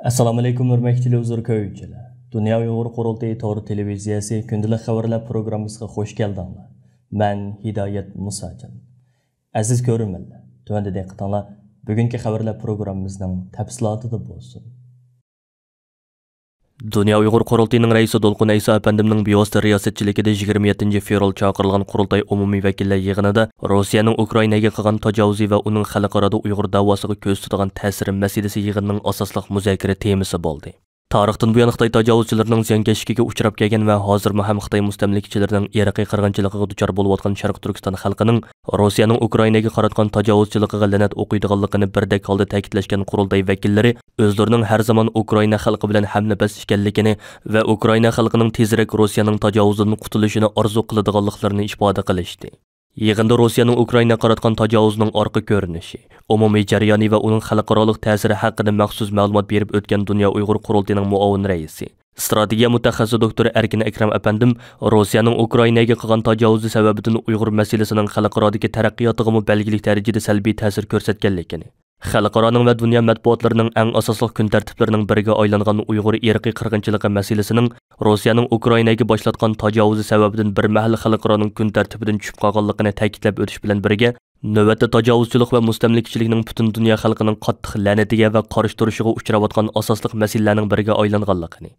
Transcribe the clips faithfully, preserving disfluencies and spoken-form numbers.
ئەسسالامۇئەلەيكۇم، ھۆرمەتلىك تېلېۋىزور كۆرگۈچىلەر. دۇنيا ئۇيغۇر قۇرۇلتىيى تور تېلېۋىزىيەسى كۈندىلىك خەۋەرلەر پروگراممىسىغا خۇش كەلدىڭلار. مەن ھىدايەت مۇساجان. ئەزىز كۆرۈرمەنلەر، تۆۋەندە دىققىتىڭلار بۈگۈنكى خەۋەرلەر پروگراممىمىزنىڭ تەپسىلاتىدا بولسۇن. دۇنيا ئۇيغۇر قۇرۇلتىيىنىڭ رەئىسى دولقۇن ئەيسا ئەپەندىمنىڭ بىۋاسىتە رىياسەتچىلىكىدە يىگىرمە يەتتىنچى فېۋرال چاقىرىلغان قۇرۇلتاي ئومۇمىي ۋەكىللەر يىغىنىدا روسىيەنىڭ ئۇكرائىناگە قىلغان تاجاۋۇزى ۋە ئۇنىڭ خەلقئارادا ئۇيغۇر دەۋاسىغا كۆرسىتىدىغان تەسىرى مەسىلىسى يىغىننىڭ ئاساسلىق مۇزاكىرە تېمىسى بولدى. تارىختىن بۇيان خىتاي تاجاۋۇزچىلىرىنىڭ زىيانكەشلىكىگە ئۇچراپ كەلگەن ۋە ھازىرمۇ ھەم خىتاي مۇستەملىكىچىلىرىنىڭ ئىرقىي قىرغىنچىلىقىغا دۇچار بولۇۋاتقان شەرقىي تۈركىستان خەلقىنىڭ روسىيەنىڭ ئۇكرائىناگە قاراتقان تاجاۋۇزچىلىقىغا لەنەت ئوقۇيدىغانلىقىنى بىردەك ھالدا تەكىتلەشكەن قۇرۇلتاي ۋەكىللىرى ئۆزلىرىنىڭ ھەر زامان ئۇكرائىنا خەلقى بىلەن ھەمنەپەس ئىكەنلىكىنى ۋە ئۇكرائىنا خەلقىنىڭ تېزرەك روسىيەنىڭ تاجاۋۇزىدىن قۇتۇلۇشىنى ئارزۇ قىلىدىغانلىقلىرىنى ئىپادە قىلىشتى. يىغىندا روسىيەنىڭ ئۇكرائىناغا قاراتقان تاجاۋۇزىنىڭ ئارقا كۆرۈنۈشى، ئومۇمىي جەريانى ۋە ئۇنىڭ خەلقئارالىق تەسىرى ھەققىدە مەخسۇس مەلۇمات بېرىپ ئۆتكەن دۇنيا ئۇيغۇر قۇرۇلتىيىنىڭ مۇئاۋىن رەئىسى، ئىستراتېگىيە مۇتەخەسسىسى دوكتور ئەركىن ئەكرەم ئەپەندىم روسىيەنىڭ ئۇكرائىناگە قىلغان تاجاۋۇزى سەۋەبىدىن ئۇيغۇر مەسىلىسىنىڭ خەلقئارادىكى تەرەققىياتىغىمۇ بەلگىلىك دەرىجىدە سەلبىي تەسىر كۆرسەتكەنلىكىنى، خەلقئارانىڭ ۋە دۇنيا مەتبۇئاتلىرىنىڭ ئەڭ ئاساسلىق كۈن تەرتىپلىرىنىڭ بىرىگە ئايلانغان ئۇيغۇر ئىرقىي قىرغىنچىلىقى مەسىلىسىنىڭ روسىيەنىڭ ئۇكرائىناگە باشلاتقان تاجاۋۇزى سەۋەبىدىن بىر مەھەل خەلقئارانىڭ كۈن تەرتىپىدىن چۈشۈپ قالغانلىقىنى تەكىتلەپ ئۆتۈش بىلەن بىرگە، نۆۋەتتە تاجاۋۇزچىلىق ۋە مۇستەملىكىچىلىكنىڭ پۈتۈن دۇنيا خەلقىنىڭ قاتتىق لەنىتىگە ۋە قارشى تۇرۇشىغا ئۇچراۋاتقان ئاساسلىق مەسىلىلەرنىڭ بىرىگە ئايلانغانلىقىنى،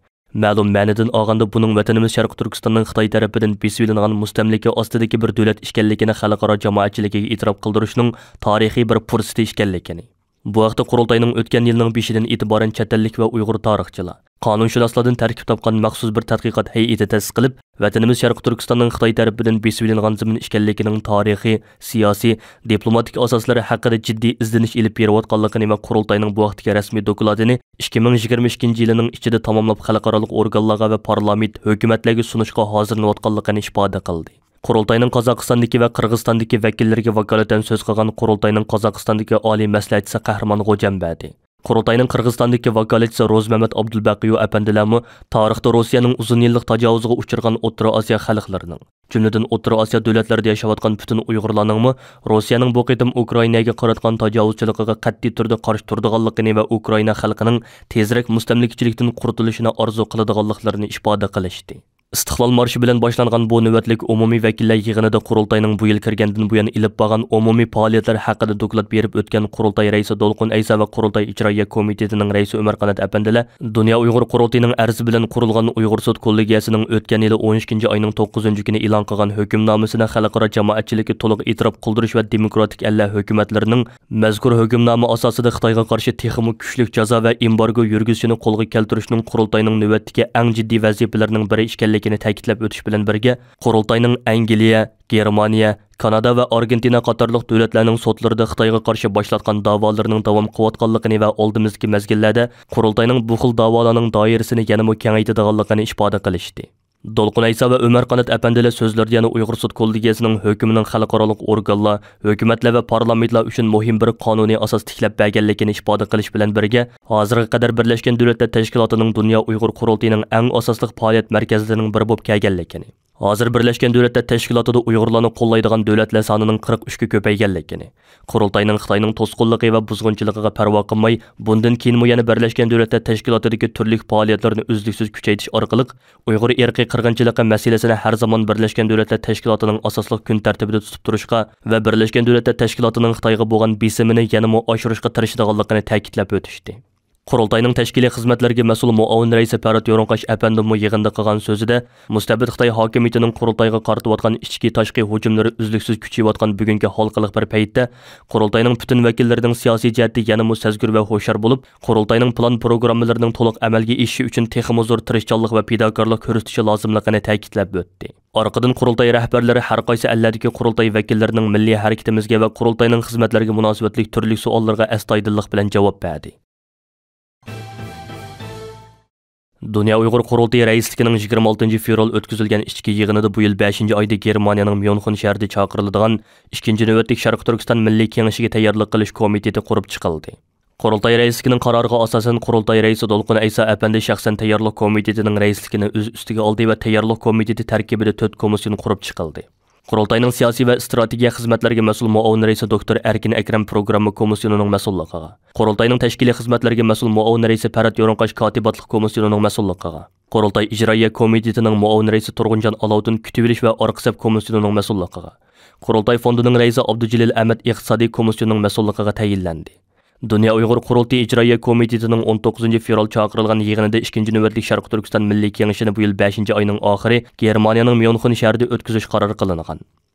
مەلۇم مەنىدىن ئالغاندا، بۇنىڭ ۋەتىنىمىز شەرقىي تۈركىستاننىڭ خىتاي تەرىپىدىن بېسىۋېلىنغان مۇستەملىكە ئاستىدىكى بىر دۆلەت ئىكەنلىكىنى خەلقئارا جامائەتچىلىكىگە ئېتىراپ قىلدۇرۇشنىڭ تارىخىي بىر پۇرسىتى ئىكەنلىكىنى، بۇ ھەقتە قۇرۇلتاينىڭ ئۆتكەن يىلنىڭ بېشىدىن ئېتىبارەن چەت ئەللىك ۋە ئۇيغۇر تارىخچىلار، قانۇنشۇناسلاردىن تەركىب تاپقان مەخسۇس بىر تەتقىقات ھەيئىتى تەسىس قىلىپ، ۋەتىنىمىز شەرقىي تۈركىستاننىڭ خىتاي تەرىپىدىن بېسىۋېلىنغان زېمىن ئىكەنلىكىنىڭ تارىخىي، سىياسىي، دىپلوماتىك ئاساسلىرى ھەققىدە جىددىي ئىزدىنىش ئېلىپ بېرىۋاتقانلىقىنى ۋە قۇرۇلتاينىڭ بۇ ھەقتىكى رەسمىي دوكلاتىنى ئىككى مىڭ يىگىرمە ئىككىنچى يىلىنىڭ ئىچىدە تاماملاپ، خەلقئارالىق ئورگانلارغا ۋە پارلامېنت، ھۆكۈمەتلەرگە سۇنۇشقا ھازىرلىنىۋاتقانلىقىنى ئىپادە قىلدى. قۇرۇلتاينىڭ قازاقىستاندىكى ۋە قىرغىزىستاندىكى ۋەكىللىرىگە ۋاكالىتەن سۆز قىلغان قۇرۇلتاينىڭ قازاقىستاندىكى ئالىي مەسلىھەتچىسى قەھرىمان غوجامبەردى، قۇرۇلتاينىڭ قىرغىزىستاندىكى ۋاكالەتچىسى روزمەمەت ئابدۇلباقىيېۋ ئەپەندىلەرمۇ تارىختا روسىيەنىڭ ئۇزۇن يىللىق تاجاۋۇزىغا ئۇچرىغان ئوتتۇرا ئاسىيا خەلقلىرىنىڭ، جۈملىدىن ئوتتۇرا ئاسىيا دۆلەتلىرىدە ياشاۋاتقان پۈتۈن ئۇيغۇرلارنىڭمۇ روسىيەنىڭ بۇ قېتىم ئۇكرائىناگە قاراتقان تاجاۋۇزچىلىقىغا قەتئىي تۈردە قارشى تۇرىدىغانلىقىنى ۋە ئۇكرائىنا خەلقىنىڭ تېزرەك مۇستەملىكىچىلىكتىن قۇتۇلۇشىنى ئارزۇ قىلىدىغانلىقلىرىنى ئىپادە قىلىشتى. ئىستىقلال مارشى بىلەن باشلانغان بۇ نۆۋەتلىك ئومۇمىي ۋەكىللەر يىغىنىدا قۇرۇلتاينىڭ بۇ يىل كىرگەندىن بۇيان ئېلىپ بارغان ئومۇمىي پائالىيەتلەر ھەققىدە دوكلات بېرىپ ئۆتكەن قۇرۇلتاي رەئىسى دولقۇن ئەيسا ۋە قۇرۇلتاي ئىجرائىيە كومىتېتىنىڭ رەئىسى ئۆمەر قانات ئەپەندىلەر دۇنيا ئۇيغۇر قۇرۇلتىيىنىڭ ئەرزى بىلەن قۇرۇلغان ئۇيغۇر سوت كوللېگىيەسىنىڭ ئۆتكەن يىلى ئون ئىككىنچى ئاينىڭ توققۇزىنچى كۈنى ئېلان قىلغان ھۆكۈمنامىسىنى خەلقئارا جامائەتچىلىككە تولۇق ئېتىراپ قىلدۇرۇش ۋە دېموكراتىك ئەللەر ھۆكۈمەتلىرىنىڭ مەزكۇر ھۆكۈمنامە ئاساسىدا خىتايغا قارشى تېخىمۇ كۈچلۈك جازا ۋە ئېمبارگو يۈرگۈزۈشىنى قولغا كەلتۈرۈشنىڭ قۇرۇلتاينىڭ نۆۋەتتىكى ئەڭ جىددىي ۋەزىپىلىرىنىڭ بىرى ئىكەنلىكىنى تەكىتلەپ ئۆتۈش بىلەن بىرگە، قۇرۇلتاينىڭ ئەنگلىيە، گېرمانىيە، كانادا ۋە ئارگېنتىنا قاتارلىق دۆلەتلەرنىڭ سوتلىرىدا خىتايغا قارشى باشلاتقان داۋالىرىنىڭ داۋام قىلىۋاتقانلىقىنى ۋە ئالدىمىزدىكى مەزگىللەردە قۇرۇلتاينىڭ بۇ خىل داۋالارنىڭ دائىرىسىنى يەنىمۇ كېڭەيتىدىغانلىقىنى ئىپادە قىلىشتى. دولقۇن ئەيسا ۋە ئۆمەر قانات ئەپەندىلەر سۆزلىرىدە يەنە ئۇيغۇر سوت كوللېگىيەسىنىڭ ھۆكمىنىڭ خەلقئارالىق ئورگانلار، ھۆكۈمەتلەر ۋە پارلامېنتلار ئۈچۈن مۇھىم بىر قانۇنىي ئاساس تىكلەپ بەرگەنلىكىنى ئىپادە قىلىش بىلەن بىرگە، ھازىرغا قەدەر بىرلەشكەن دۆلەتلەر تەشكىلاتىنىڭ دۇنيا ئۇيغۇر قۇرۇلتىيىنىڭ ئەڭ ئاساسلىق پائالىيەت مەركەزلىرىنىڭ بىرى بولۇپ كەلگەنلىكىنى، ھازىر بىرلەشكەن دۆلەتلەر تەشكىلاتىدا ئۇيغۇرلارنى قوللايدىغان دۆلەتلەر سانىنىڭ قىرىق ئۈچكە كۆپەيگەنلىكىنى، قۇرۇلتاينىڭ خىتاينىڭ توسقۇنلۇقى ۋە بۇزغۇنچىلىقىغا پەرۋا قىلماي، بۇندىن كېيىنمۇ يەنە بىرلەشكەن دۆلەتلەر تەشكىلاتىدىكى تۈرلۈك پائالىيەتلىرىنى ئۈزلۈكسىز كۈچەيتىش ئارقىلىق، ئۇيغۇر ئىرقىي قىرغىنچىلىقى مەسىلىسىنى ھەر زامان بىرلەشكەن دۆلەتلەر تەشكىلاتىنىڭ ئاساسلىق كۈن تەرتىپىدە تۇتۇپ تۇرۇشقا ۋە بىرلەشكەن دۆلەتلەر تەشكىلاتىنىڭ خىتايغا بولغان بېسىمىنى يەنىمۇ ئاشۇرۇشقا تىرىشىدىغانلىقىنى تەكىتلەپ ئۆتۈشتى. قۇرۇلتاينىڭ تەشكىلىي خىزمەتلەرگە مەسئۇل مۇئاۋىن رەئىسى پەرھات يورۇنقاش ئەپەندىمۇ يىغىندا قىلغان سۆزىدە، مۇستەبىت خىتاي ھاكىمىيىتىنىڭ قۇرۇلتايغا قارىتىۋاتقان ئىچكى تاشقى ھۇجۇملىرى ئۈزلۈكسىز كۈچىيىۋاتقان بۈگۈنكى ھالقىلىق بىر پەيتتە، قۇرۇلتاينىڭ پۈتۈن ۋەكىللىرىنىڭ سىياسىي جەھەتتە يەنىمۇ سەزگۈر ۋە ھوشيار بولۇپ، قۇرۇلتاينىڭ پىلان پروگراممىلىرىنىڭ تولۇق ئەمەلگە ئېشىشى ئۈچۈن تېخىمۇ زور تىرىشچانلىق ۋە پىداكارلىق كۆرسىتىشى لازىملىقىنى تەكىتلەپ ئۆتتى. ئارقىدىن قۇرۇلتاي رەھبەرلىرى ھەر قايسى ئەللەردىكى قۇرۇلتاي ۋەكىللىرىنىڭ مىللىي ھەرىكىتىمىزگە ۋە قۇرۇلتاينىڭ خىزمەتلىرىگە مۇناسىۋەتلىك تۈرلۈك سوئاللىرىغا ئەستايىدىللىق بىلەن جاۋاب بەردى. دۇنيا ئۇيغۇر قۇرۇلتىيى رەئىسلىكىنىڭ يىگىرمە ئالتىنچى فېۋرال ئۆتكۈزۈلگەن ئىچكى يىغىنىدا بۇ يىل بەشىنچى ئايدا گېرمانىيەنىڭ ميۇنخېن شەھىرىدە چاقىرىلىدىغان ئىككىنچى نۆۋەتلىك شەرقىي تۈركىستان مىللىي كېڭىشىگە تەييارلىق قىلىش كومىتېتى قۇرۇپ چىقىلدى. قۇرۇلتاي رەئىسلىكىنىڭ قارارىغا ئاساسەن، قۇرۇلتاي رەئىسى دولقۇن ئەيسا ئەپەندى شەخسەن تەييارلىق كومىتېتىنىڭ رەئىسلىكىنى ئۆز ئۈستىگە ئالدى ۋە تەييارلىق كومىتېتى تەركىبىدە تۆت كومىسسىيون قۇرۇپ چىقىلدى. قۇرۇلتاينىڭ سىياسىي ۋە ئىستراتېگىيە خىزمەتلەرگە مەسئۇل مۇئاۋىن رەئىسى دوكتور ئەركىن ئەكرەم پروگرامما كومىسسىيونىنىڭ مەسئۇللۇقىغا، قۇرۇلتاينىڭ تەشكىلىي خىزمەتلەرگە مەسئۇل مۇئاۋىن رەئىسى پەرھات يورۇنقاش كاتىپاتلىق كومىسسىيونىنىڭ مەسئۇللۇقىغا، قۇرۇلتاي ئىجرائىيە كومىتېتىنىڭ مۇئاۋىن رەئىسى تۇرغۇنجان ئالاۋۇدىن كۈتۈۋېلىش ۋە ئارقا سەپ كومىسسىيونىنىڭ مەسئۇللۇقىغا، قۇرۇلتاي فوندىنىڭ رەئىسى ئابدۇجېلىل ئەمەت ئىقتىسادىي كومىسسىيونىنىڭ مەسئۇللۇقىغا تەيىنلەندى. دۇنيا ئۇيغۇر قۇرۇلتىيى ئىجرائىيە كومىتېتىنىڭ ئون توققۇزىنچى فېۋرال چاقىرىلغان يىغىنىدا ئىككىنچى نۆۋەتلىك شەرقىي تۈركىستان مىللىي كېڭىشىنى بۇ يىل بەشىنچى ئاينىڭ ئاخىرى گېرمانىيەنىڭ ميۇنخېن شەھىرىدە ئۆتكۈزۈش قارارى قىلىنغان.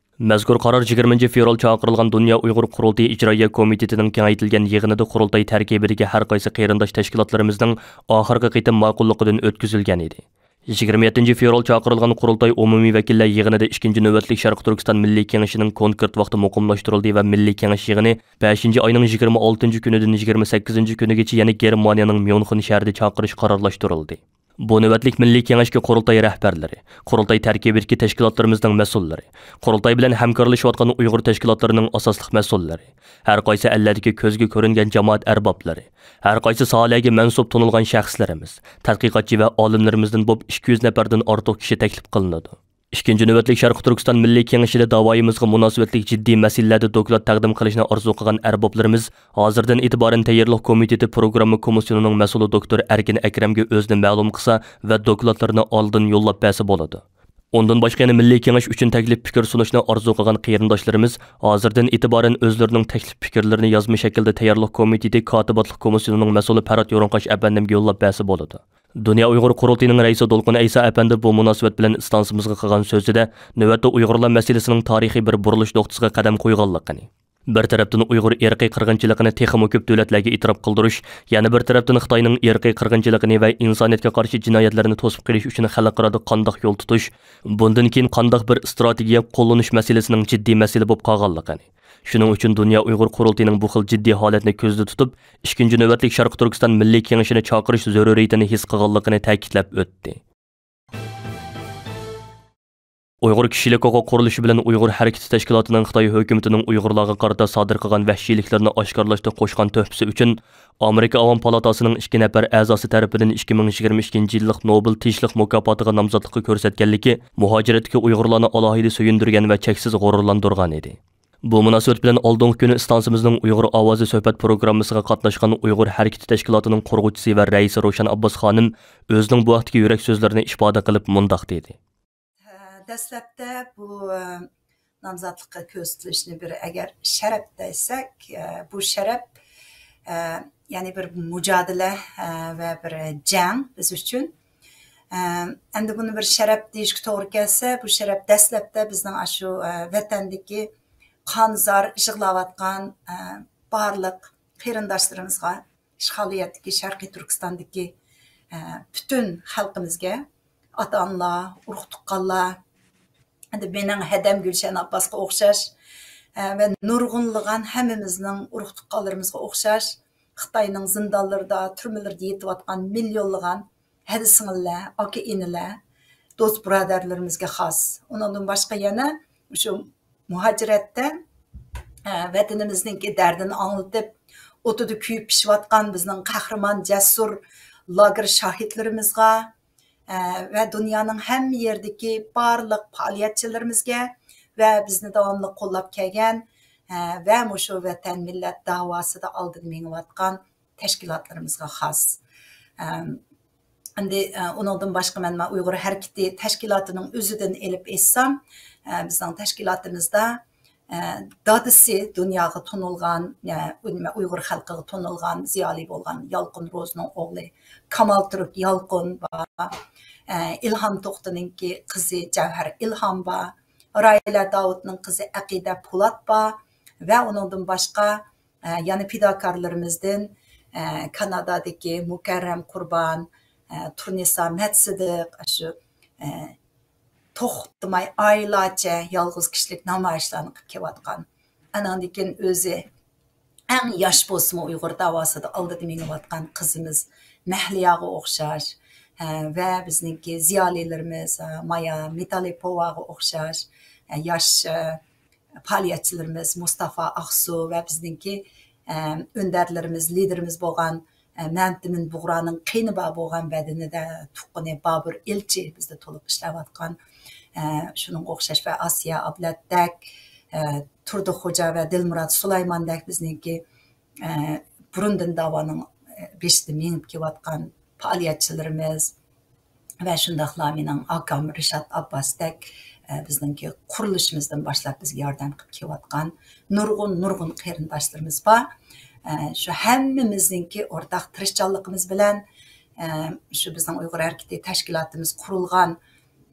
مەزكۇر قارار يىگىرمىنچى فېۋرال چاقىرىلغان دۇنيا ئۇيغۇر قۇرۇلتىيى ئىجرائىيە كومىتېتىنىڭ كېڭەيتىلگەن يىغىنىدا قۇرۇلتاي تەركىبىدىكى ھەر قايسى قېرىنداش تەشكىلاتلىرىمىزنىڭ ئاخىرقى قېتىم ماقۇللۇقىدىن ئۆتكۈزۈلگەن ئىدى. يىگىرمە يەتتىنچى فېۋرال چاقىرىلغان قۇرۇلتاي ئومۇمىي ۋەكىللەر يىغىنىدا ئىككىنچى نۆۋەتلىك شەرقىي تۈركىستان مىللىي كېڭىشىنىڭ كونكرېت ۋاقتى مۇقىملاشتۇرۇلدى ۋە مىللىي كېڭەش يىغىنى بەشىنچى ئاينىڭ يىگىرمە ئالتىنچى كۈنىدىن يىگىرمە سەككىزىنچى كۈنىگىچە يەنە گېرمانىيەنىڭ ميۇنخېن شەھىرىدە چاقىرىش قارارلاشتۇرۇلدى. بۇ نۆۋەتلىك مىللىي كېڭەشكە قۇرۇلتاي رەھبەرلىرى، قۇرۇلتاي تەركىبىدىكى تەشكىلاتلىرىمىزنىڭ مەسئۇللىرى، قۇرۇلتاي بىلەن ھەمكارلىشىۋاتقان ئۇيغۇر تەشكىلاتلىرىنىڭ ئاساسلىق مەسئۇللىرى، ھەر قايسى ئەللەردىكى كۆزگە كۆرۈنگەن جامائەت ئەربابلىرى، ھەر قايسى ساھەلەرگە مەنسۇپ تونۇلغان شەخسلىرىمىز، تەتقىقاتچى ۋە ئالىملىرىمىزدىن بولۇپ ئىككى يۈز نەپەردىن ئارتۇق كىشى تەكلىپ قىلىنىدۇ. ئىككىنچى نۆۋەتلىك شەرقىي تۈركىستان مىللىي كېڭىشىدە داۋايىمىزغا مۇناسىۋەتلىك جىددىي مەسىلىلەردە دوكلات تەقدىم قىلىشنى ئارزۇ قىلغان ئەربابلىرىمىز ھازىردىن ئېتىبارەن تەييارلىق كومىتېتى پروگرامما كومىسسىيونىنىڭ مەسئۇلى دوكتور ئەركىن ئەكرەمگە ئۆزىنى مەلۇم قىلسا ۋە دوكلاتلىرىنى ئالدىن يوللاپ بەرسە بولىدۇ. ئۇندىن باشقا يەنە مىللىي كېڭەش ئۈچۈن تەكلىپ پىكىر سۇنۇشنى ئارزۇ قىلغان قېرىنداشلىرىمىز ھازىردىن ئېتىبارەن ئۆزلىرىنىڭ تەكلىپ پىكىرلىرىنى يازما شەكىلدە تەييارلىق كومىتېتى كاتىپاتلىق كومىسسىيونىنىڭ مەسئۇلى پەرھات يورۇنقاش ئەپەندىمگە يوللاپ بەرسە بولىدۇ. دۇنيا ئۇيغۇر قۇرۇلتىيىنىڭ رەئىسى دولقۇن ئەيسا ئەپەندى بۇ مۇناسىۋەت بىلەن ئىستانسىمىزغا قىلغان سۆزىدە، نۆۋەتتە ئۇيغۇرلار مەسىلىسىنىڭ تارىخىي بىر بۇرۇلۇش نۇقتىسىغا قەدەم قويغانلىقىنى، بىر تەرەپتىن ئۇيغۇر ئىرقىي قىرغىنچىلىقىنى تېخىمۇ كۆپ دۆلەتلەرگە ئېتىراپ قىلدۇرۇش، يەنە بىر تەرەپتىن خىتاينىڭ ئىرقىي قىرغىنچىلىقىنى ۋە ئىنسانىيەتكە قارشى جىنايەتلىرىنى توسۇپ قېلىش ئۈچۈن خەلقئارادا قانداق يول تۇتۇش، بۇندىن كېيىن قانداق بىر ئىستراتېگىيە قوللىنىش مەسىلىسىنىڭ جىددىي مەسىلە بولۇپ قالغانلىقىنى، شۇنىڭ ئۈچۈن دۇنيا ئۇيغۇر قۇرۇلتىيىنىڭ بۇ خىل جىددىي ھالەتنى كۆزدە تۇتۇپ، ئىككىنچى نۆۋەتلىك شەرقىي تۈركىستان مىللىي كېڭىشىنى چاقىرىش زۆرۈرىيىتىنى ھېس قىلغانلىقىنى تەكىتلەپ ئۆتتى. ئۇيغۇر كىشىلىك ھوقۇق قۇرۇلۇشى بىلەن ئۇيغۇر ھەرىكىتى تەشكىلاتىنىڭ خىتاي ھۆكۈمىتىنىڭ ئۇيغۇرلارغا قارىتا سادىر قىلغان ۋەھشىيلىكلىرىنى ئاشكارىلاشتا قوشقان تۆھپىسى ئۈچۈن ئامېرىكا ئاۋام پالاتاسىنىڭ ئىككى نەپەر ئەزاسى تەرىپىدىن ئىككى مىڭ يىگىرمە ئىككىنچى يىللىق نوبېل تىنچلىق مۇكاپاتىغا نامزاتلىققا كۆرسەتكەنلىكى مۇھاجىرەتتىكى ئۇيغۇرلارنى ئالاھىدە سۆيۈندۈرگەن ۋە چەكسىز غۇرۇرلاندۇرغان ئىدى. بۇ مۇناسىۋەت بىلەن ئالدىنقى كۈنى ئىستانسىمىزنىڭ ئۇيغۇر ئاۋازى سۆھبەت پروگراممىسىغا قاتناشقان ئۇيغۇر ھەرىكىتى تەشكىلاتىنىڭ قۇرغۇچىسى ۋە رەئىسى روشەن ئابباس خانىم ئۆزىنىڭ بۇ ھەقتىكى يۈرەك سۆزلىرىنى ئىپادە قىلىپ مۇنداق دېدى. دەسلەپتە بۇ نامزاتلىققا كۆرسىتىلىشنى بىر ئەگەر شەرەپ دېسەك، بۇ شەرەپ، يەنى بىر مۇجادىلە ۋە بىر جەڭ بىز ئۈچۈن. ئەمدى بۇنى بىر شەرەپ دېيىشكە توغرا كەلسە، بۇ شەرەپ دەسلەپتە بىزنىڭ ئاشۇ ۋەتەندىكى قان زار يىغلاۋاتقان بارلىق قېرىنداشلىرىمىزغا، ئىشغالىيەتتىكى شەرقىي تۈركىستاندىكى پۈتۈن خەلقىمىزگە، ئاتا-ئانىلار، ئۇرۇق-تۇغقانلار، ئەمدى مېنىڭ ھەدەم گۈلشەن ئابباسقا ئوخشاش ۋە نۇرغۇنلىغان ھەممىمىزنىڭ ئۇرۇق-تۇغقانلىرىمىزغا ئوخشاش خىتاينىڭ زىندانلىرىدا، تۈرمىلىرىدە يېتىۋاتقان مىليونلىغان ھەدە سىڭىللەر، ئاكا-ئىنىلەر، دوست-بۇرادەرلىرىمىزگە خاس. ئۇنىڭدىن باشقا يەنە مۇشۇ مۇھاجىرەتتە، ئە، ۋەتىنىمىزنىڭكى دەردىنى ئاڭلىتىپ، ئوتىدا كۆيۈپ پىشىۋاتقان بىزنىڭ قەھرىمان، جەسۇر لاگېر شاھىتلىرىمىزغا، ئە، ۋە دۇنيانىڭ ھەممە يېرىدىكى بارلىق پائالىيەتچىلىرىمىزگە ۋە بىزنى داۋاملىق قوللاپ كەلگەن، ئە، ۋە مۇشۇ ۋەتەن، مىللەت داۋاسىدا ئالدىدا مېڭىۋاتقان تەشكىلاتلىرىمىزغا خاس. ئەم، ئەمدى، ئە، ئۇنىڭدىن باشقا مەن مانا ئۇيغۇر ھەرىكىتى تەشكىلاتىنىڭ ئۆزىدىن ئېلىپ ئېيتسام، ئە، بىزنىڭ تەشكىلاتىمىزدا، ئە، دادىسى دۇنياغا تونۇلغان، ئە، ئۇ نېمە، ئۇيغۇر خەلقىگە تونۇلغان زىيالىي بولغان يالقۇن روزىنىڭ ئوغلى كامالتۈرك يالقۇن بار، ئە، ئىلھام توختىنىڭكى قىزى جەۋھەر ئىلھام بار، راھىلە داۋۇتنىڭ قىزى ئەقىدە پولات بار ۋە ئۇنىڭدىن باشقا ئە، يەنە پىداكارلىرىمىزدىن، ئە، كانادادىكى مۇكەررەم قۇربان، ئە، تۇرنىسا مەتسىدىق، ئاشۇ، ئە، توختىماي ئايلارچە يالغۇز كىشىلىك نامايىشلارنى قىلىپ كېلىۋاتقان. ئاناندىن كېيىن ئۆزى ئەڭ ياش بولسىمۇ ئۇيغۇر داۋاسىدا ئالدىدا مېڭىۋاتقان قىزىمىز مەھلىياغا ئوخشاش، ئە، ۋە بىزنىڭكى زىيالىيلىرىمىز، ئە، مايا مىتالىپوۋاغا ئوخشاش، ئە، ياش، ئە، پائالىيەتچىلىرىمىز مۇستافا ئاقسۇ ۋە بىزنىڭكى، ئە، ئۆندەرلىرىمىز، لىدېرىمىز بولغان، ئە، مەمتىمىن بۇغرانىڭ قېنى بار بولغان بەدىنىدە تۇغقىنى بابۇر ئىلچى بىزدە تولۇق ئىشلەۋاتقان، ئە، شۇنىڭغا ئوخشاش ۋە ئاسىيە ئابلەتتەك، ئە، تۇردى خوجا ۋە دىلمۇرات سۇلايماندەك بىزنىڭكى، ئە، بۇرۇندىن داۋانىڭ، ئە، بېشىدا مېڭىپ كېلىۋاتقان پائالىيەتچىلىرىمىز ۋە شۇنداقلا مېنىڭ ئاكام رىشات ئابباستەك، ئە، بىزنىڭكى قۇرۇلۇشىمىزدىن باشلاپ بىزگە ياردەم قىلىپ كېلىۋاتقان نۇرغۇن، نۇرغۇن قېرىنداشلىرىمىز بار. ئە، شۇ ھەممىمىزنىڭكى ئورتاق تىرىشچانلىقىمىز بىلەن، ئە، شۇ بىزنىڭ ئۇيغۇر ھەرىكىتى تەشكىلاتىمىز قۇرۇلغان،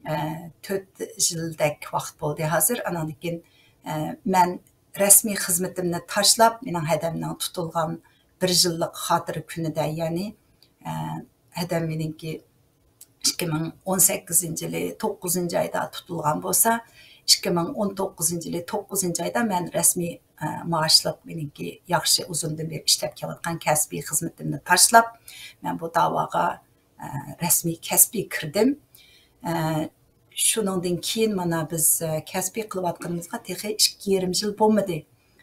ئە، تۆت يىلدەك ۋاقىت بولدى ھازىر. ئاناندىن كېيىن، ئە، مەن رەسمىي خىزمىتىمنى تاشلاپ، مېنىڭ ھەدەمنىڭ تۇتۇلغان بىر يىللىق خاتىرە كۈنىدە، يەنى، ئە، ھەدەم مېنىڭكى ئىككى مىڭ ئون سەككىزىنچى يىلى توققۇزىنچى ئايدا تۇتۇلغان بولسا، ئىككى مىڭ ئون توققۇزىنچى يىلى توققۇزىنچى ئايدا مەن رەسمىي، ئە، مائاشلىق، مېنىڭكى ياخشى ئۇزۇندىن بېرى ئىشلەپ كېلىۋاتقان كەسپىي خىزمىتىمنى تاشلاپ، مەن بۇ داۋاغا، ئە، رەسمىي كەسپىي كىردىم. ئە، شۇنىڭدىن كېيىن مانا بىز، ئە، كەسپىي قىلىۋاتقىنىمىزغا تېخى ئىككى يېرىم يىل بولمىدى.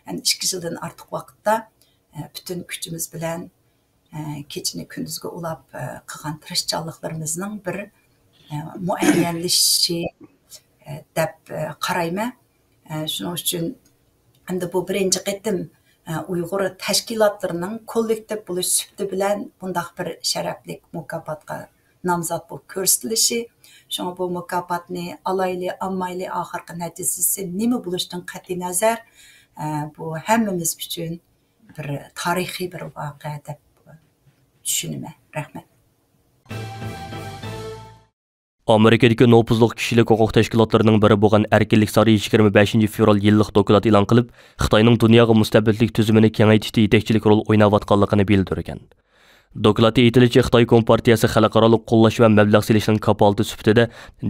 يەنى ئىككى يىلدىن ئارتۇق ۋاقىتتا، ئە، پۈتۈن كۈچىمىز بىلەن، ئە، كېچىنى كۈندۈزگە ئۇلاپ، ئە، قىلغان تىرىشچانلىقلىرىمىزنىڭ بىر، ئە، مۇئەييەنلىشىشى، ئە، دەپ، ئە، قارايمەن. ئە، شۇنىڭ ئۈچۈن ئەمدى بۇ بىرىنچى قېتىم، ئە، ئۇيغۇر تەشكىلاتلىرىنىڭ كوللېكتىپ بولۇش سۈپىتى بىلەن بۇنداق بىر شەرەپلىك مۇكاپاتقا نامزات بولۇپ كۆرسىتىلىشى. شۇڭا بۇ مۇكاپاتنى ئالايلى، ئالمايلى، ئاخىرقى نەتىجىسى نېمە بولۇشىدىن قەتئىينەزەر، ئە، بۇ ھەممىمىز ئۈچۈن بىر تارىخىي بىر ۋەقە دەپ چۈشىنىمەن. رەھمەت. ئامېرىكىدىكى نوپۇزلۇق كىشىلىك ھوقۇق تەشكىلاتلىرىنىڭ بىرى بولغان ئەركىنلىك سارىيى يىگىرمە بەشىنچى فېۋرال يىللىق دوكلات ئېلان قىلىپ، خىتاينىڭ دۇنياغا مۇستەبىتلىك تۈزۈمىنى كېڭەيتىشتە يېتەكچىلىك رول ئويناۋاتقانلىقىنى بىلدۈرگەن. دوكلاتتا ئېيتىلىشىچە، خىتاي كومپارتىيەسى خەلقئارالىق قوللاش ۋە مەبلەغ سېلىشنىڭ كاپالىتى سۈپىتىدە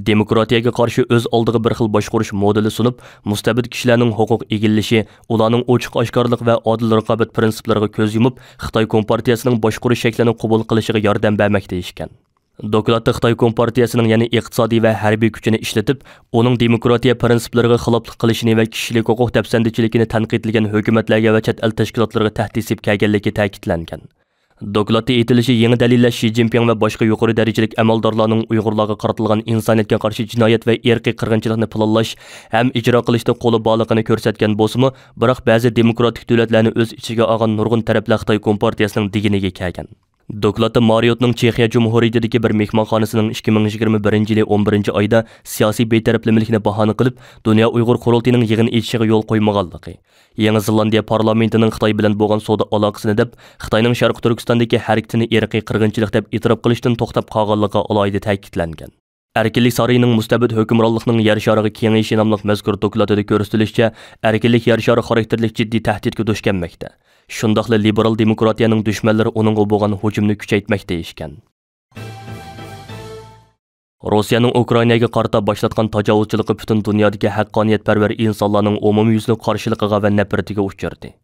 دېموكراتىيەگە قارشى ئۆز ئالدىغا بىر خىل باشقۇرۇش مودېلى سۇنۇپ، مۇستەبىت كىشىلەرنىڭ ھوقۇق ئىگىلىشى، ئۇلارنىڭ ئوچۇق ئاشكارىلىق ۋە ئادىل رىقابەت پىرىنسىپلىرىغا كۆز يۇمۇپ، خىتاي كومپارتىيەسىنىڭ باشقۇرۇش شەكلىنى قوبۇل قىلىشىغا ياردەم بەرمەكتە ئىكەن. دوكلاتتا خىتاي كومپارتىيەسىنىڭ يەنە ئىقتىسادىي ۋە ھەربىي كۈچىنى ئىشلىتىپ، ئۇنىڭ دېموكراتىيە پىرىنسىپلىرىغا خىلاپلىق قىلىشىنى ۋە كىشىلىك ھوقۇق دەپسەندىچىلىكىنى تەنقىدلىگەن ھۆكۈمەتلەرگە ۋە چەت ئەل تەشكىلاتلىرىغا تەھدىت سېلىپ كەلگەنلىكى تەكىتلەنگەن. دوكلاتتا ئېيتىلىشى، يېڭى دەلىللەر شى جىنپىڭ ۋە باشقا يۇقىرى دەرىجىلىك ئەمەلدارلارنىڭ ئۇيغۇرلارغا قارىتىلغان ئىنسانىيەتكە قارشى جىنايەت ۋە ئىرقىي قىرغىنچىلىقنى پىلانلاش ھەم ئىجرا قىلىشتا قولى بارلىقىنى كۆرسەتكەن بولسىمۇ، بىراق بەزى دېموكراتىك دۆلەتلەرنى ئۆز ئىچىگە ئالغان نۇرغۇن تەرەپلەر خىتاي كومپارتىيەسىنىڭ دېگىنىگە كەلگەن. دوكلاتتا مارىيوتنىڭ چېخىيە جۇمھۇرىيىتىدىكى بىر مېھمانخانىسىنىڭ ئىككى مىڭ يىگىرمە بىرىنچى يىلى ئون بىرىنچى ئايدا سىياسىي بىتەرەپلىمىلىكنى باھانە قىلىپ، دۇنيا ئۇيغۇر قۇرۇلتىيىنىڭ يىغىن ئېچىشىغا يول قويمىغانلىقى، يېڭى زېلاندىيە پارلامېنتىنىڭ خىتاي بىلەن بولغان سودا ئالاقىسىنى دەپ، خىتاينىڭ شەرقىي تۈركىستاندىكى ھەرىكىتىنى ئىرقىي قىرغىنچىلىق دەپ ئېتىراپ قىلىشتىن توختاپ قالغانلىقى ئالاھىدە تەكىتلەنگەن. ئەركىنلىك سارىيىنىڭ مۇستەبىت ھۆكۈمرانلىقنىڭ يەر شارىغا كېڭىيىشى ناملىق مەزكۇر دوكلاتىدا كۆرسىتىلىشىچە، ئەركىنلىك يەر شارى خاراكتېرلىك جىددىي تەھدىتكە دۇچ كەلمەكتە. شۇنداقلا لىبېرال دېموكراتىيەنىڭ دۈشمەنلىرى ئۇنىڭغا بولغان ھۇجۇمنى كۈچەيتمەكتە ئىكەن. روسىيەنىڭ ئۇكرائىناگە قارىتا باشلاتقان تاجاۋۇزچىلىقى پۈتۈن دۇنيادىكى ھەققانىيەتپەرۋەر ئىنسانلارنىڭ ئومۇميۈزلۈك قارشىلىقىغا ۋە نەپرىتىگە ئۇچرىدى.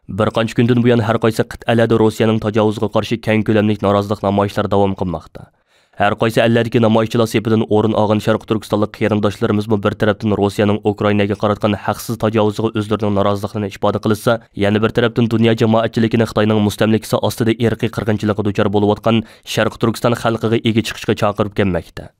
بىر قانچە كۈندىن بۇيان ھەر قايسى قىتئەلەردە روسىيەنىڭ تاجاۋۇزىغا قارشى كەڭ كۆلەملىك نارازىلىق نامايىشلىرى داۋام قىلماقتا. ھەر قايسى ئەللەردىكى نامايىشچىلار سېپىدىن ئورۇن ئالغان شەرقىي تۈركىستانلىق قېرىنداشلىرىمىزمۇ بىر تەرەپتىن روسىيەنىڭ ئۇكرائىناگە قاراتقان ھەقسىز تاجاۋۇزىغا ئۆزلىرىنىڭ نارازىلىقلىرىنى ئىپادە قىلسا، يەنە بىر تەرەپتىن دۇنيا جامائەتچىلىكىنى خىتاينىڭ مۇستەملىكىسى ئاستىدا ئىرقىي قىرغىنچىلىققا دۇچار بولۇۋاتقان شەرقىي تۈركىستان خەلقىگە ئىگە چىقىشقا چاقىرىپ كەلمەكتە.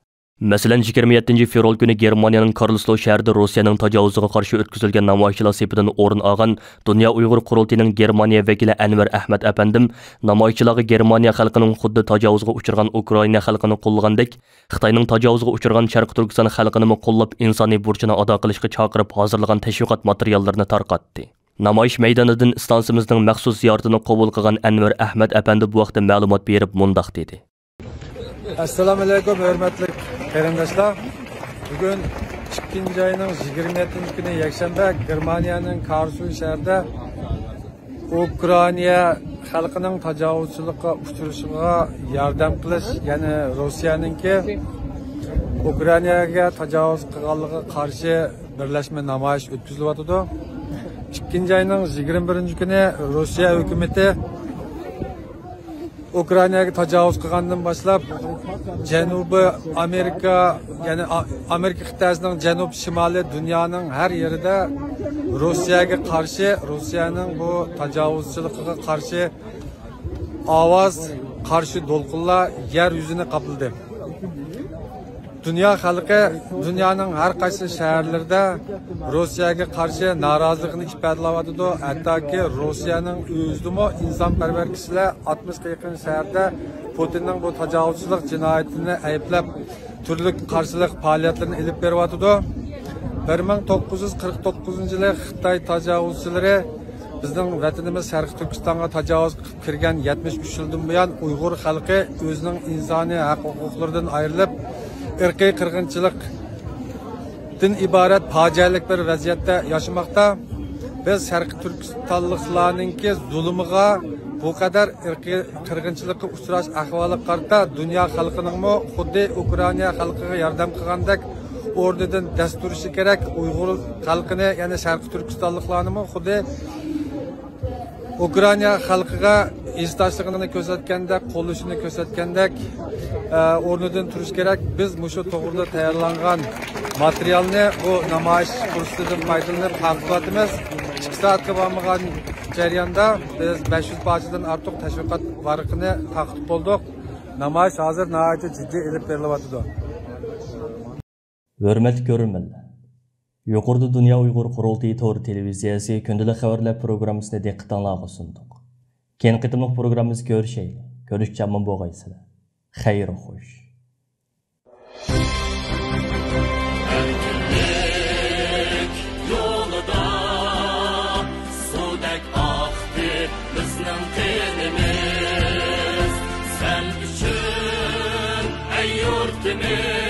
مەسىلەن، يىگىرمە يەتتىنچى فېۋرال كۈنى گېرمانىيەنىڭ كارلسلو شەھىرىدە روسىيەنىڭ تاجاۋۇزىغا قارشى ئۆتكۈزۈلگەن نامايىشچىلار سېپىدىن ئورۇن ئالغان دۇنيا ئۇيغۇر قۇرۇلتىيىنىڭ گېرمانىيە ۋەكىلى ئەنۋەر ئەھمەت ئەپەندىم نامايىشچىلارغا گېرمانىيە خەلقىنىڭ خۇددى تاجاۋۇزغا ئۇچرىغان ئۇكرائىنا خەلقىنى قوللىغاندەك، خىتاينىڭ تاجاۋۇزغا ئۇچرىغان شەرقىي تۈركىستان خەلقىنىمۇ قوللاپ، ئىنسانىي بۇرچىنى ئادا قىلىشقا چاقىرىپ ھازىرلىغان تەشۋىقات ماتېرىياللىرىنى تارقاتتى. نامايىش مەيدانىدىن ئىستانسىمىزنىڭ مەخسۇس زىيارىتىنى قوبۇل قىلغان ئەنۋەر ئەھمەت ئەپەندى بۇ ھەقتە مەلۇمات بېرىپ مۇنداق دېدى. ئەسسالامۇئەلەيكۇم، ھۆرمەتلىك قېرىنداشلار. بۈگۈن ئىككىنچى ئاينىڭ يىگىرمە يەتتىنچى كۈنى يەكشەنبە، گېرمانىيەنىڭ كارلسرۇه شەھىرىدە ئۇكرائىنا خەلقىنىڭ تاجاۋۇزچىلىققا ئۇچرىشىغا ياردەم قىلىش، يەنى روسىيەنىڭكى ئۇكرائىناگە تاجاۋۇز قىلغانلىقىغا قارشى بىرلەشمە نامايىش ئۆتكۈزۈلۈۋاتىدۇ. ئىككىنچى ئاينىڭ يىگىرمە بىرىنچى كۈنى روسىيە ھۆكۈمىتى ئۇكرائىناگە تاجاۋۇز قىلغاندىن باشلاپ، جەنۇبىي ئامېرىكا، يەنى ئا-، ئامېرىكا قىتئەسىنىڭ جەنۇب شىمالى دۇنيانىڭ ھەر يېرىدە روسىيەگە قارشى، روسىيەنىڭ بۇ تاجاۋۇزچىلىقىغا قارشى ئاۋاز، قارشى دولقۇنلار يەر يۈزىنى قاپلىدى. دۇنيا خەلقى دۇنيانىڭ ھەر قايسى شەھەرلىرىدە روسىيەگە قارشى نارازىلىقىنى ئىپادىلەۋاتىدۇ. ھەتتاكى روسىيەنىڭ ئۆزىدىمۇ ئىنسانپەرۋەر كىشىلەر ئاتمىشقا يېقىن شەھەردە پۇتىننىڭ بۇ تاجاۋۇزچىلىق جىنايىتىنى ئەيىبلەپ، تۈرلۈك قارشىلىق پائالىيەتلىرىنى ئېلىپ بېرىۋاتىدۇ. بىر مىڭ توققۇز يۈز قىرىق توققۇزىنچى يىلى خىتاي تاجاۋۇزچىلىرى بىزنىڭ ۋەتىنىمىز شەرقىي تۈركىستانغا تاجاۋۇز قىلىپ كىرگەن يەتمىش ئۈچ يىلدىن بۇيان، ئۇيغۇر خەلقى ئۆزىنىڭ ئىنسانىي ھەق ھوقۇقلىرىدىن ئايرىلىپ، ئىرقىي قىرغىنچىلىقتىن ئىبارەت پاجىئەلىك بىر ۋەزىيەتتە ياشىماقتا. بىز شەرقىي تۈركىستانلىقلارنىڭكى زۇلۇمىغا، بۇ قەدەر ئىرقىي قىرغىنچىلىققا ئۇچراش ئەھۋالىغا قارىتا، دۇنيا خەلقىنىڭمۇ خۇددى ئۇكرائىنا خەلقىگە ياردەم قىلغاندەك ئورنىدىن دەس تۇرۇشى كېرەك. ئۇيغۇر خەلقىنى، يەنى شەرقىي تۈركىستانلىقلارنىمۇ خۇددى ئۇكرائىنا خەلقىگە ھېسداشلىقىنى كۆرسەتكەندەك، قوللىشىنى كۆرسەتكەندەك، ئە، ئورنىدىن تۇرۇش كېرەك. بىز مۇشۇ توغرىدا تەييارلانغان ماتېرىيالنى بۇ نامايىش پۇرسىتىدىن پايدىلىنىپ تارقىتىۋاتىمىز. ئىككى سائەتكە بارمىغان جەرياندا بىز بەش يۈز پارچىدىن ئارتۇق تەشۋىقات ۋارىقىنى تارقىتىپ بولدۇق. نامايىش ھازىر ناھايىتى جىددىي ئېلىپ بېرىلىۋاتىدۇ. ھۆرمەتلىك كۆرۈرمەنلەر! يۇقىرىدا دۇنيا ئۇيغۇر قۇرۇلتىيى تور تېلېۋىزىيەسى كۈندىلىك خەۋەرلەر پروگراممىسىنى دىققىتىڭلارغا سۇندۇق. كېيىنكى قېتىملىق پروگراممىمىزدا كۆرۈشەيلى. كۆرۈشكىچە ئامان بولغايسىلەر. خەير خوش. ئەركىنلىك يولىدا سۇدەك ئاقتى بىزنىڭ قېنىمىز. سەن ئۈچۈن، ئەي يۇرتىمىز.